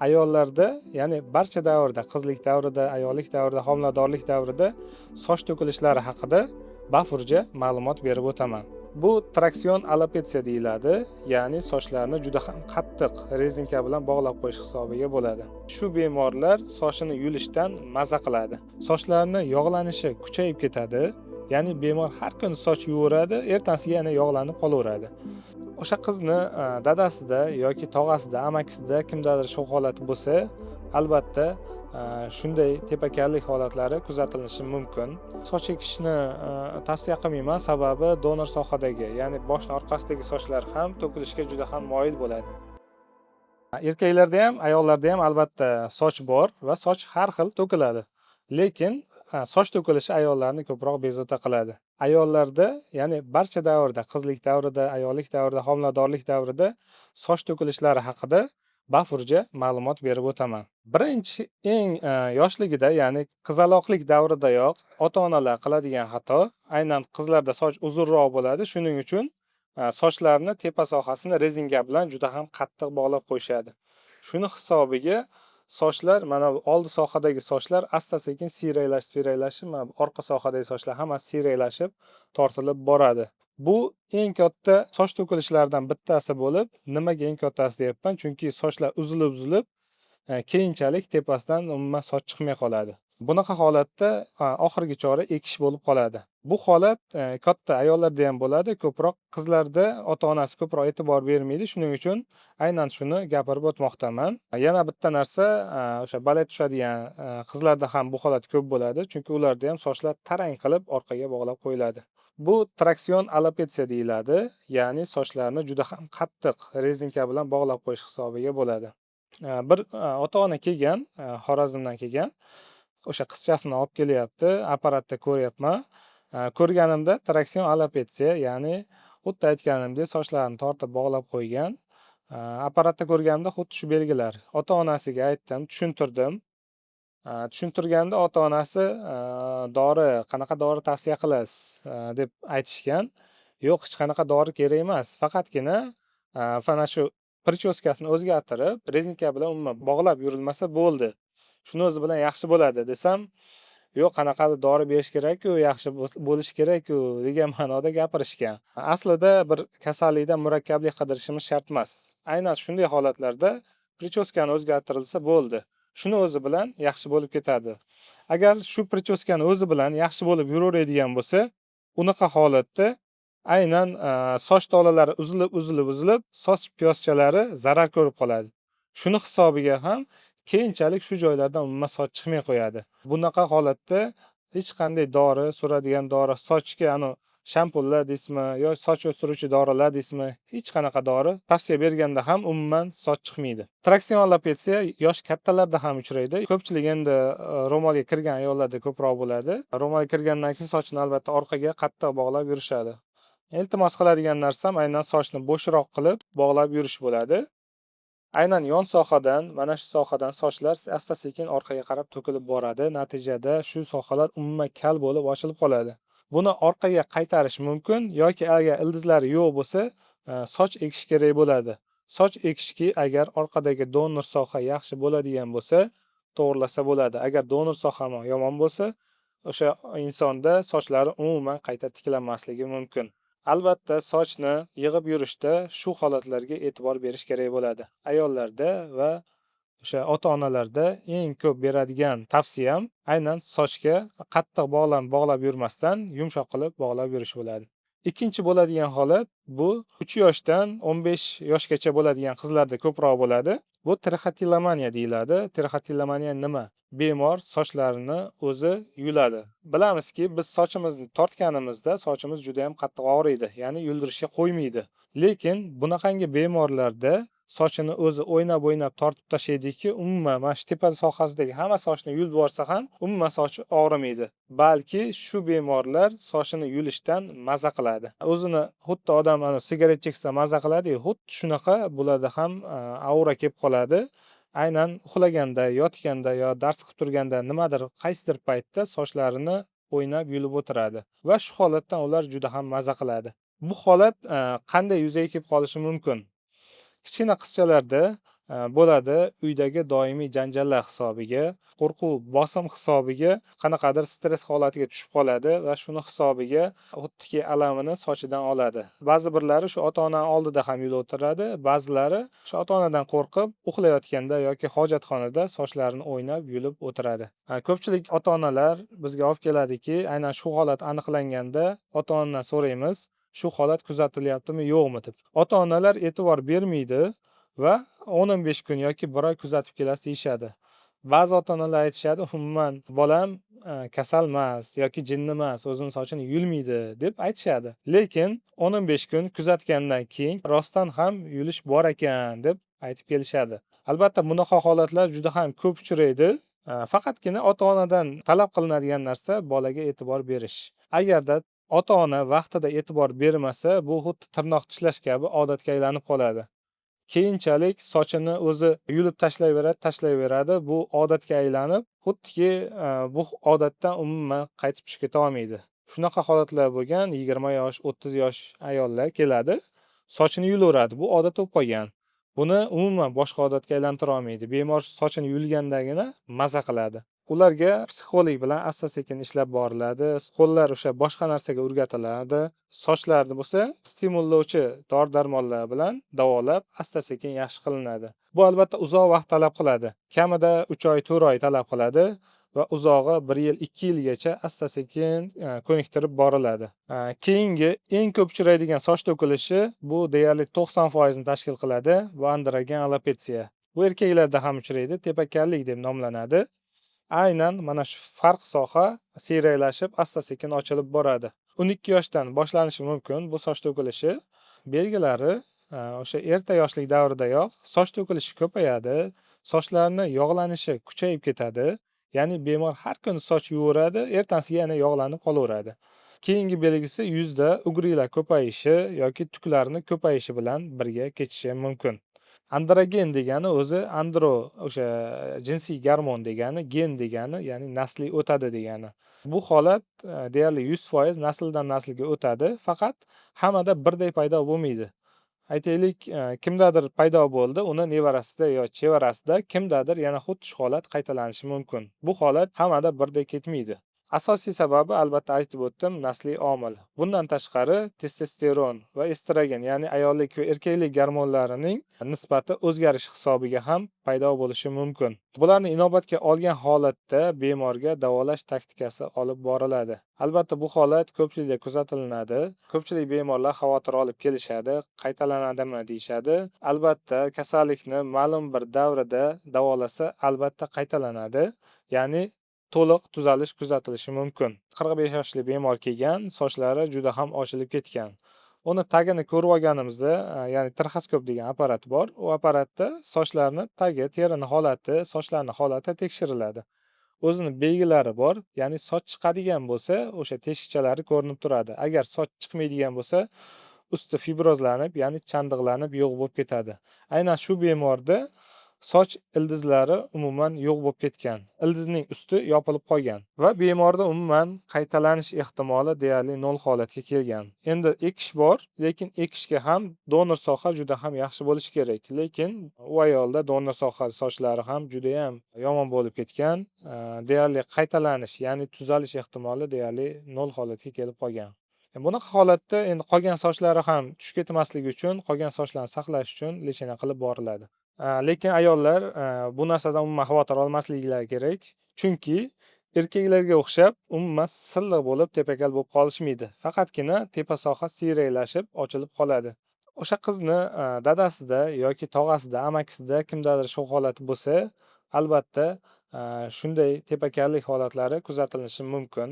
Ayollarda, ya'ni barcha davrda, qizlik davrida, ayollik davrida, homiladorlik davrida soch to'kilishlari haqida bafurja ma'lumot berib o'taman. Bu traksion alopetsiya deyiladi, ya'ni sochlarni juda ham qattiq rezinka bilan bog'lab qo'yish hisobiga bo'ladi. Shu bemorlar sochini yulishdan maza qiladi. Sochlarni yog'lanishi kuchayib ketadi, ya'ni bemor har kuni soch yuvoradi, ertasiga yana yog'lanib qolaveradi. O'sha qizni dadasida yoki tog'asida, amakisida kimdadir shu holat bo'lsa, albatta shunday tepakallik holatlari kuzatilishi mumkin. Soch ekishni tavsiya qilmayman, sababi donor sohadagi, ya'ni boshni orqasidagi sochlar ham to'kilishga juda ham moyil bo'ladi. Erkaklarda ham, ayollarda ham albatta soch bor va soch har xil to'kiladi. Lekin soch to'kilishi ayollarni ko'proq bezovta qiladi. Ayollarda, ya'ni barcha davrda, qizlik davrida, ayollik davrida, homiladorlik davrida soch to'kilishlari haqida bafurja ma'lumot berib o'taman. Birinchi eng yoshligida, ya'ni qizaloqlik davridayoq ota-onalar qiladigan xato, aynan qizlarda soch uzunroq bo'ladi, shuning uchun sochlarni tepa sohasini rezinka bilan juda ham qattiq bog'lab qo'yishadi. Shuni hisobiga sochlar, mana bu oldi sohadagi sochlar asta-sekin siyraklashib, mana bu orqa sohadagi sochlar hammasi siyraklashib, tortilib boradi. Bu eng katta soch to'kilishlaridan bittasi bo'lib, nimaga eng kattasi deyapman? Chunki sochlar uzilib-uzilib, keyinchalik tepasidan umuman soch chiqmay qoladi. Bunaqa holatda oxirgi chora ekish bo'lib qoladi. Bu holat katta ayollarda ham bo'ladi, ko'proq qizlarda ota-onasi ko'proq e'tibor bermaydi. Shuning uchun aynan shuni gapirib o'tmoqdaman. Yana bitta narsa, o'sha balet tushadigan qizlarda ham bu holat ko'p bo'ladi, chunki ularda ham sochlar tarang qilib orqaga bog'lab qo'yiladi. Bu traksion alopetsiya deyiladi, ya'ni sochlarni juda ham qattiq rezinka bilan bog'lab qo'yish hisobiga bo'ladi. Bir ota-ona kelgan, Xorazmdan kelgan. O'sha qizchasini olib kelyapti, apparatda ko'ryapman. Ko'rganimda traksion alopetsiya, ya'ni xuddi aytganimdek sochlarini tortib bog'lab qo'ygan. Apparatda ko'rganimda xuddi shu belgilar. Ota-onasiga aytdim, tushuntirdim. Tushuntirganda ota-onasi dori, qanaqa dori tavsiya qilasiz, deb aytishgan. Yo'q, hech qanaqa dori kerak emas. Faqatgina mana shu причёска sini o'zgartirib, rezinka bilan umuman bog'lab yurilmasa bo'ldi. Shuni o'zi bilan yaxshi bo'ladi desam, yo'q, qanaqadir dori berish kerak-ku, yaxshi bo'lishi kerak-ku degan ma'noda gapirishgan. Aslida bir kasallikdan murakkablik qidirishimiz shart emas. Aynan shunday holatlarda причёска ni o'zgartirilsa bo'ldi. Shuni o'zi bilan yaxshi bo'lib ketadi. Agar shu причёска ni o'zi bilan yaxshi bo'lib yuraveradigan bo'lsa, unaqa holatda aynan soch tolalari uzilib, uzilib, uzilib, soch piyozchalari zarar ko'rib qoladi. Shuni hisobiga ham keyinchalik shu joylardan umuman soch chiqmay qo'yadi. Bunaqa holatda hech qanday dori, suradigan dori, sochga anu shampunlar deysizmi yo soch o'stiruvchi dorilar deysizmi, hech qanaqa dori tavsiya berganda ham umuman soch chiqmaydi. Traksion alopetsiya yosh kattalarda ham uchraydi. Ko'pchilik endi ro'molga kirgan ayollarda ko'proq bo'ladi. Ro'molga kirgandan keyin sochini albatta orqaga qattiq bog'lab yurishadi. Iltimos qiladigan narsam aynan sochni bo'shroq qilib bog'lab yurish bo'ladi. Aynan yon sohadan, mana shu sohadan sochlar asta-sekin orqaga qarab to'kilib boradi. Natijada shu sohalar umuman kal bo'lib ochilib qoladi. Buni orqaga qaytarish mumkin yoki agar ildizlari yo'q bo'lsa, soch ekish kerak bo'ladi. Soch ekishki agar orqadagi donor soha yaxshi bo'ladigan bo'lsa, to'g'rilasa bo'ladi. Agar donor soha yomon bo'lsa, o'sha insonda sochlari umuman qayta tiklanmasligi mumkin. Albatta sochni yig'ib yurishda shu holatlarga e'tibor berish kerak bo'ladi. Ayollarda va o'sha ota-onalarda eng ko'p beradigan tavsiyam aynan sochga qattiq bog'lam bog'lab yurmasdan, yumshoq qilib bog'lab yurish bo'ladi. Ikkinchi bo'ladigan holat bu 3 yoshdan 15 yoshgacha bo'ladigan qizlarda ko'proq bo'ladi. Bu trixotilomaniya deyiladi. Trixotilomaniya nima? Bemor sochlarini o'zi yuladi. Bilamizki, biz sochimizni tortganimizda sochimiz juda ham qattiq og'riydi, ya'ni yuldirishga qo'ymaydi. Lekin bunaqangi bemorlarda sochini o'zi o'ynab-o'ynab tortib tashlaydiki, umuman mana shu tepa sohasidagi hamma sochni yulib yuborsa ham umuman sochi og'rimaydi. Balki shu bemorlar sochini yulishdan maza qiladi. O'zini xuddi odam mana sigaret cheksa maza qiladi-yu, xuddi shunaqa bularda ham aura kelib qoladi. Aynan uxlaganda, yotganda yo dars qilib turganda nimadir qaysidir paytda sochlarini o'ynab yulib o'tiradi va shu holatdan ular juda ham maza qiladi. Bu holat qanday yuzaga kelib qolishi mumkin? Kichkina qizchalarda Bo'ladi uydagi doimiy janjallar hisobiga, qo'rquv, bosim hisobiga qanaqadir stress holatiga tushib qoladi va shuni hisobiga xuddiki alamini sochidan oladi. Ba'zi birlari shu ota-ona oldida ham yulib o'tiradi, ba'zilari shu ota-onadan qo'rqib uxlayotganda yoki hojatxonada sochlarini o'ynab yulib o'tiradi. Ko'pchilik ota-onalar bizga olib keladiki, aynan shu holat aniqlanganda ota-onadan so'raymiz, shu holat kuzatilyaptimi, yo'qmi deb. Ota-onalar e'tibor bermaydi va 10-15 kun yoki bir oy kuzatib kelasiz deyishadi. Ba'zi ota-onalar aytishadi, umuman bolam kasal emas yoki jinni emas, o'zini sochini yulmaydi deb aytishadi. Lekin 10-15 kun kuzatgandan keyin rostdan ham yulish bor ekan deb aytib kelishadi. Albatta bunaqa holatlar juda ham ko'p uchraydi. Faqatgina ota-onadan talab qilinadigan narsa bolaga e'tibor berish. Agarda ota-ona vaqtida e'tibor bermasa, bu xuddi tirnoq tishlash kabi odatga aylanib qoladi. Keyinchalik sochini o'zi yulib tashlayveradi, tashlayveradi. Bu odatga aylanib, xuddiki bu odatdan umuman qaytib tushib keta olmaydi. Shunaqa holatlar bo'lgan, 20 yosh, 30 yosh ayollar keladi, sochini yulaveradi. Bu odat bo'lib qolgan. Buni umuman boshqa odatga aylantira olmaydi. Bemor sochini yulgandagina maza qiladi. Ularga psixolog bilan asta-sekin ishlab boriladi. Qo'llar o'sha boshqa narsaga o'rgatiladi. Sochlarni bo'lsa stimullovchi dori-darmonlar bilan davolab, asta-sekin yaxshi qilinadi. Bu albatta uzoq vaqt talab qiladi. Kamida 3 oy, 4 oy talab qiladi va uzog'i 1 yil, 2 yilgacha asta-sekin ko'niktirib boriladi. Keyingi eng ko'p uchraydigan soch to'kilishi bu deyarli 90% ni tashkil qiladi. Bu androgen alopetsiya. Bu erkaklarda ham uchraydi, tepakallik deb nomlanadi. Aynan mana shu farq soha siyraklashib, asta-sekin ochilib boradi. 12 yoshdan boshlanishi mumkin bu soch to'kilishi. Belgilari o'sha erta yoshlik davridayoq soch to'kilishi ko'payadi, sochlarni yog'lanishi kuchayib ketadi. Ya'ni bemor har kuni soch yuvaveradi, ertasiga yana yog'lanib qolaveradi. Keyingi belgisi yuzda ugrilar ko'payishi yoki tuklarni ko'payishi bilan birga kechishi mumkin. Androgen degani o'zi andro o'sha jinsiy gormon degani, gen degani, ya'ni nasliy o'tadi degani. Bu holat deyarli 100% nasldan naslga o'tadi, faqat hammada birday paydo bo'lmaydi. Aytaylik, kimdadir paydo bo'ldi, uni nevarasida yo chevarasida kimdadir yana xuddi shu holat qaytalanishi mumkin. Bu holat hammada birdek ketmaydi. Asosiy sababi albatta aytib o'tdim, nasliy omil. Bundan tashqari testosteron va estrogen, ya'ni ayollik va erkaklik gormonlarining nisbati o'zgarishi hisobiga ham paydo bo'lishi mumkin. Bularni inobatga olgan holatda bemorga davolash taktikasi olib boriladi. Albatta bu holat ko'pchilikda kuzatilinadi. Ko'pchilik bemorlar xavotir olib kelishadi, qaytalanadimi deyishadi. Albatta kasallikni ma'lum bir davrida davolasa albatta qaytalanadi. Ya'ni to'liq tuzalish kuzatilishi mumkin. 45 yoshli bemor kelgan, sochlari juda ham ochilib ketgan. Uni tagini ko'rib olganimizda, ya'ni trixoskop degan apparat bor. U apparatda sochlarni tagi, terini holati, sochlarni holati tekshiriladi. O'zini belgilari bor, ya'ni soch chiqadigan bo'lsa, o'sha teshikchalari ko'rinib turadi. Agar soch chiqmaydigan bo'lsa, usti fibrozlanib, ya'ni chandiqlanib yo'q bo'lib ketadi. Aynan shu bemorda soch ildizlari umuman yo'q bo'lib ketgan. Ildizning usti yopilib qolgan va bemorda umuman qaytalanish ehtimoli deyarli nol holatga kelgan. Endi ekish bor, lekin ekishga ham donor soha juda ham yaxshi bo'lishi kerak. Lekin u ayolda donor soha sochlari ham juda ham yomon bo'lib ketgan. Deyarli qaytalanish, ya'ni tuzalish ehtimoli deyarli nol holatga kelib qolgan. Bunaqa holatda endi qolgan sochlari ham tushib ketmasligi uchun, qolgan sochlarni saqlash uchun lecheniya qilib boriladi. Lekin ayollar bu narsadan umuman xavotir olmasliklari kerak. Chunki erkaklarga o'xshab umuman silliq bo'lib, tepakal bo'lib qolishmaydi. Faqatgina tepa soha siyraklashib ochilib qoladi. O'sha qizni dadasida yoki tog'asida, amakisida kimdadir shu holat bo'lsa, albatta shunday tepakallik holatlari kuzatilishi mumkin.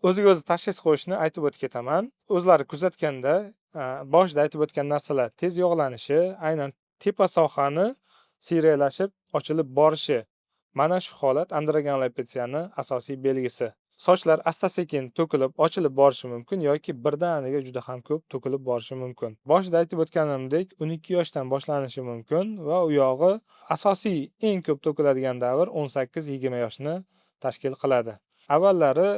O'ziga o'zi tashxis qo'yishni aytib o'tib ketaman. O'zlari kuzatganda boshida aytib o'tgan narsalar tez yog'lanishi, aynan tepa sohani siyraklashib ochilib borishi. Mana shu holat androgen alopetsiyani asosiy belgisi. Sochlar asta-sekin to'kilib, ochilib borishi mumkin yoki birdaniga juda ham ko'p to'kilib borishi mumkin. Boshida aytib o'tganimdek, 12 yoshdan boshlanishi mumkin va u yog'i asosiy eng ko'p to'kiladigan davr 18-20 yoshni tashkil qiladi. Avvallari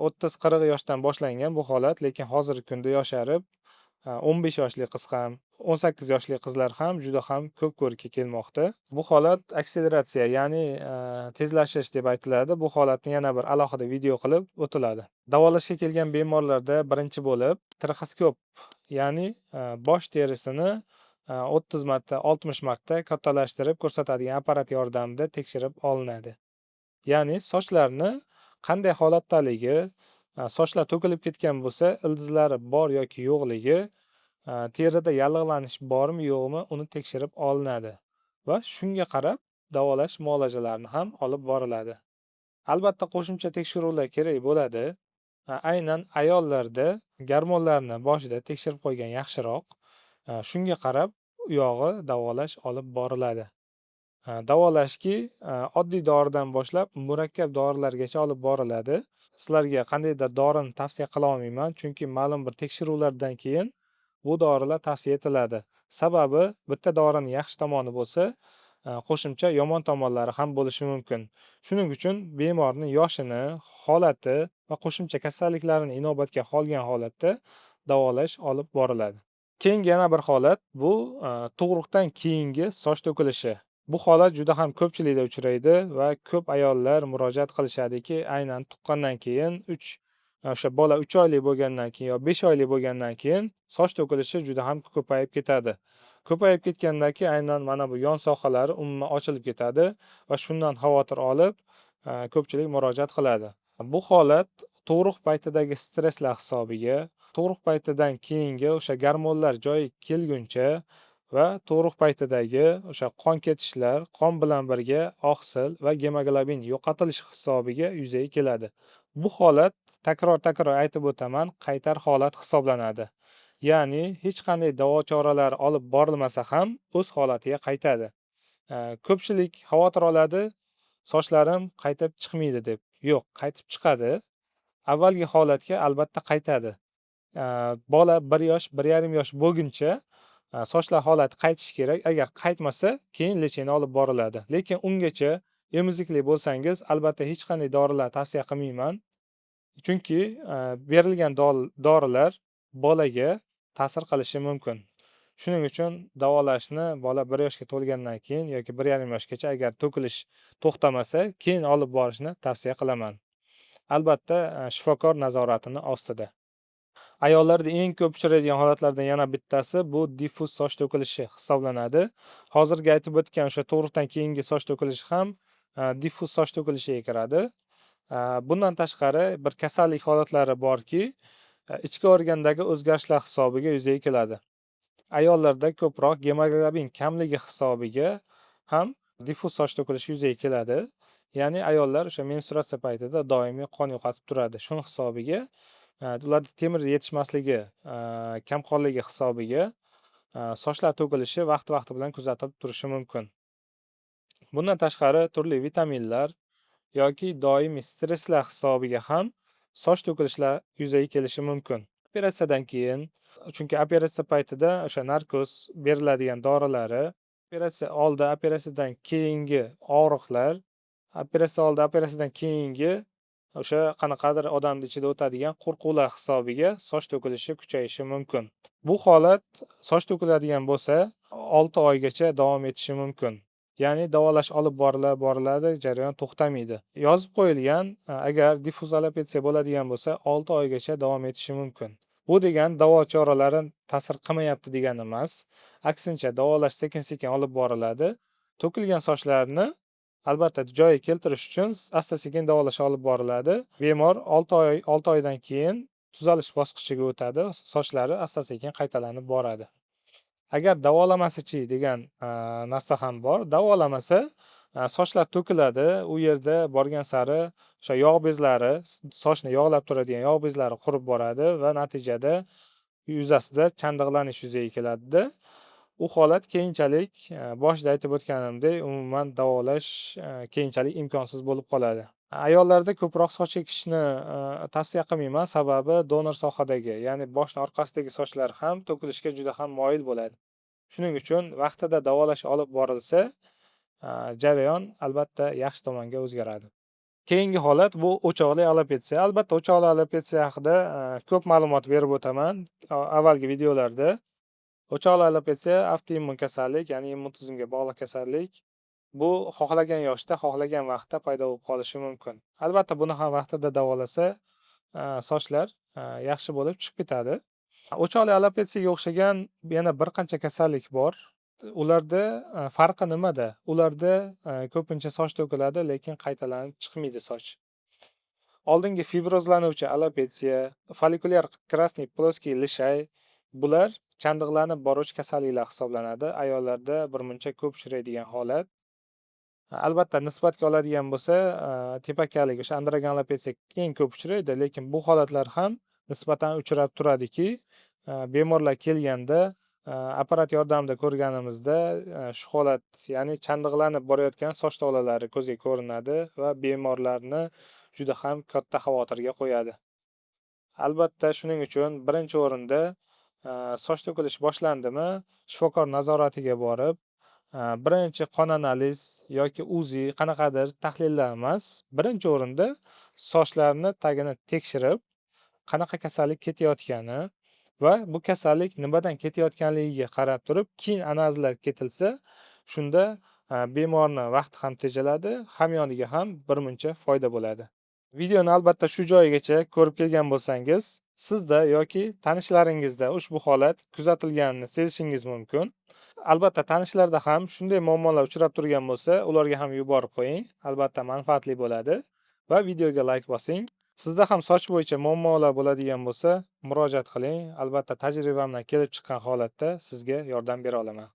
30-40 yoshdan boshlangan bu holat, lekin hozirgi kunda yosharib, 15 yoshli qiz ham, 18 yoshli qizlar ham juda ham ko'p ko'rikka kelmoqda. Bu holat akseleratsiya, ya'ni tezlashish deb aytiladi. Bu holatni yana bir alohida video qilib o'tiladi. Davolashga kelgan bemorlarda birinchi bo'lib trixoskop, ya'ni bosh terisini 30 marta, 60 marta kattalashtirib ko'rsatadigan apparat yordamida tekshirib olinadi. Ya'ni sochlarni qanday holatdaligi, sochlar to'kilib ketgan bo'lsa, ildizlari bor yoki yo'qligi, terida yallig'lanish bormi yo'qmi, uni tekshirib olinadi va shunga qarab davolash muolajalarini ham olib boriladi. Albatta qo'shimcha tekshiruvlar kerak bo'ladi. Aynan ayollarda gormonlarni boshida tekshirib qo'ygan yaxshiroq. Shunga qarab u yog'i davolash olib boriladi. Davolashki oddiy doridan boshlab murakkab dorilargacha olib boriladi. Sizlarga qandaydir dorini tavsiya qila olmayman, chunki ma'lum bir tekshiruvlardan keyin bu dorilar tavsiya etiladi. Sababi bitta dorini yaxshi tomoni bo'lsa, qo'shimcha yomon tomonlari ham bo'lishi mumkin. Shuning uchun bemorning yoshini, holati va qo'shimcha kasalliklarini inobatga olgan holatda davolash olib boriladi. Keyingi yana bir holat bu tug'ruqdan keyingi soch to'kilishi. Bu holat juda ham ko'pchilikda uchraydi va ko'p ayollar murojaat qilishadiki, aynan tuqqandan keyin 3, o'sha bola 3 oylik bo'lgandan keyin yo 5 oylik bo'lgandan keyin soch to'kilishi juda ham ko'payib ketadi. Ko'payib ketgandan keyin aynan mana bu yon sohalari umuman ochilib ketadi va shundan xavotir olib ko'pchilik murojaat qiladi. Bu holat tug'ruq paytidagi stresslar hisobiga, tug'ruq paytidan keyingi o'sha gormonlar joyiga kelguncha va tug'ruq paytidagi o'sha qon ketishlar, qon bilan birga oqsil va gemoglobin yo'qotilishi hisobiga yuzaga keladi. Bu holat, takror-takror aytib o'taman, qaytar holat hisoblanadi. Ya'ni hech qanday davo choralari olib borilmasa ham o'z holatiga qaytadi. Ko'pchilik xavotir oladi, sochlarim qaytib chiqmaydi deb. Yo'q, qaytib chiqadi. Avvalgi holatga albatta qaytadi. Bola 1 yosh, 1,5 yosh bo'lguncha sochlar holati qaytishi kerak. Agar qaytmasa, keyin лечение olib boriladi. Lekin ungacha emizikli bo'lsangiz, albatta hech qanday dorilar tavsiya qilmayman. Chunki berilgan dorilar bolaga ta'sir qilishi mumkin. Shuning uchun davolashni bola 1 yoshga to'lgandan keyin yoki 1,5 yoshgacha agar to'kilish to'xtamasa, keyin olib borishni tavsiya qilaman. Albatta, shifokor nazoratini ostida. Ayollarda eng ko'p uchraydigan holatlardan yana bittasi bu diffuz soch to'kilishi hisoblanadi. Hozirgi aytib o'tgan o'sha tug'ruqdan keyingi soch to'kilishi ham diffuz soch to'kilishiga kiradi. Bundan tashqari bir kasallik holatlari borki, ichki organdagi o'zgarishlar hisobiga yuzaga keladi. Ayollarda ko'proq gemoglobin kamligi hisobiga ham diffuz soch to'kilishi yuzaga keladi. Ya'ni ayollar o'sha menstruatsiya paytida doimiy qon yo'qotib turadi. Shuni hisobiga ularda temir yetishmasligi, kamqonligi hisobiga sochlar to'kilishi vaqti-vaqti bilan kuzatilib turishi mumkin. Bundan tashqari turli vitaminlar yoki doimiy stresslar hisobiga ham soch to'kilishlar yuzaga kelishi mumkin. Operatsiyadan keyin, chunki operatsiya paytida o'sha narkoz beriladigan dorilari, operatsiya oldi, operatsiyadan keyingi og'riqlar, operatsiya oldi, operatsiyadan keyingi o'sha qanaqadir odamni ichida o'tadigan qo'rquvlar hisobiga soch to'kilishi kuchayishi mumkin. Bu holat soch to'kiladigan bo'lsa, 6 oygacha davom etishi mumkin. Ya'ni davolash olib borila boriladi, jarayon to'xtamaydi. Yozib qo'yilgan, agar diffuz alopetsiya bo'ladigan bo'lsa, 6 oygacha davom etishi mumkin. Bu degani davo choralari ta'sir qilmayapti degani emas. Aksincha, davolash sekin-sekin olib boriladi. To'kilgan sochlarni albatta joyiga keltirish uchun asta-sekin davolash olib boriladi. Bemor 6 oy, 6 oydan keyin tuzalish bosqichiga o'tadi, sochlari asta-sekin qaytalanib boradi. Agar davolamasa-chi degan narsa ham bor. Davolamasa, sochlar to'kiladi. U yerda borgan sari o'sha yog' bezlari, sochni yog'lab turadigan yog' bezlari qurib boradi va natijada yuzasida chandiqlanish yuzaga keladida. U holat keyinchalik, boshida aytib o'tganimdek, umuman davolash keyinchalik imkonsiz bo'lib qoladi. Ayollarda ko'proq soch ekishni tavsiya qilmayman, sababi donor sohadagi, ya'ni boshni orqasidagi sochlar ham to'kilishga juda ham moyil bo'ladi. Shuning uchun vaqtida davolash olib borilsa, jarayon albatta yaxshi tomonga o'zgaradi. Keyingi holat bu o'choqli alopetsiya. Albatta, o'choqli alopetsiya haqida ko'p ma'lumot berib o'taman avvalgi videolarda. O'choqli alopetsiya avtoimmun kasallik, ya'ni immun tizimga bog'liq kasallik. Bu xohlagan yoshda, xohlagan vaqtda paydo bo'lib qolishi mumkin. Albatta, buni ham vaqtida davolasa, sochlar yaxshi bo'lib chiqib ketadi. O'choqli alopetsiyaga o'xshagan yana bir qancha kasallik bor. Ularda farqi nimada? Ularda ko'pincha soch to'kiladi, lekin qaytalanib chiqmaydi soch. Oldingi fibrozlanuvchi alopetsiya, follikulyar красный плоский лишай, bular chandiqlanib boruvchi kasalliklar hisoblanadi. Ayollarda birmuncha ko'p uchraydigan holat. Albatta, nisbatga oladigan bo'lsa, tepakalik o'sha androgen alopetsiya eng ko'p uchraydi, lekin bu holatlar ham nisbatan uchrab turadiki, bemorlar kelganda apparat yordamida ko'rganimizda shu holat, ya'ni chandiqlanib borayotgan soch tolalari ko'zga ko'rinadi va bemorlarni juda ham katta xavotirga qo'yadi. Albatta, shuning uchun birinchi o'rinda soch to'kilish boshlandimi, shifokor nazoratiga borib, birinchi qon analiz yoki УЗИ, qanaqadir tahlillar emas, birinchi o'rinda sochlarni tagini tekshirib, qanaqa kasallik ketayotgani va bu kasallik nimadan ketayotganligiga qarab turib, keyin analizlar ketilsa, shunda bemorni vaqti ham tejaladi, hamyoniga ham birmuncha foyda bo'ladi. Videoni albatta shu joyigacha ko'rib kelgan bo'lsangiz, sizda yoki tanishlaringizda ushbu holat kuzatilganini sezishingiz mumkin. Albatta, tanishlarda ham shunday muammolar uchrab turgan bo'lsa, ularga ham yuborib qo'ying. Albatta, manfaatli bo'ladi va videoga layk bosing. Sizda ham soch bo'yicha muammolar bo'ladigan bo'lsa, murojaat qiling. Albatta, tajribamdan kelib chiqqan holatda sizga yordam bera olaman.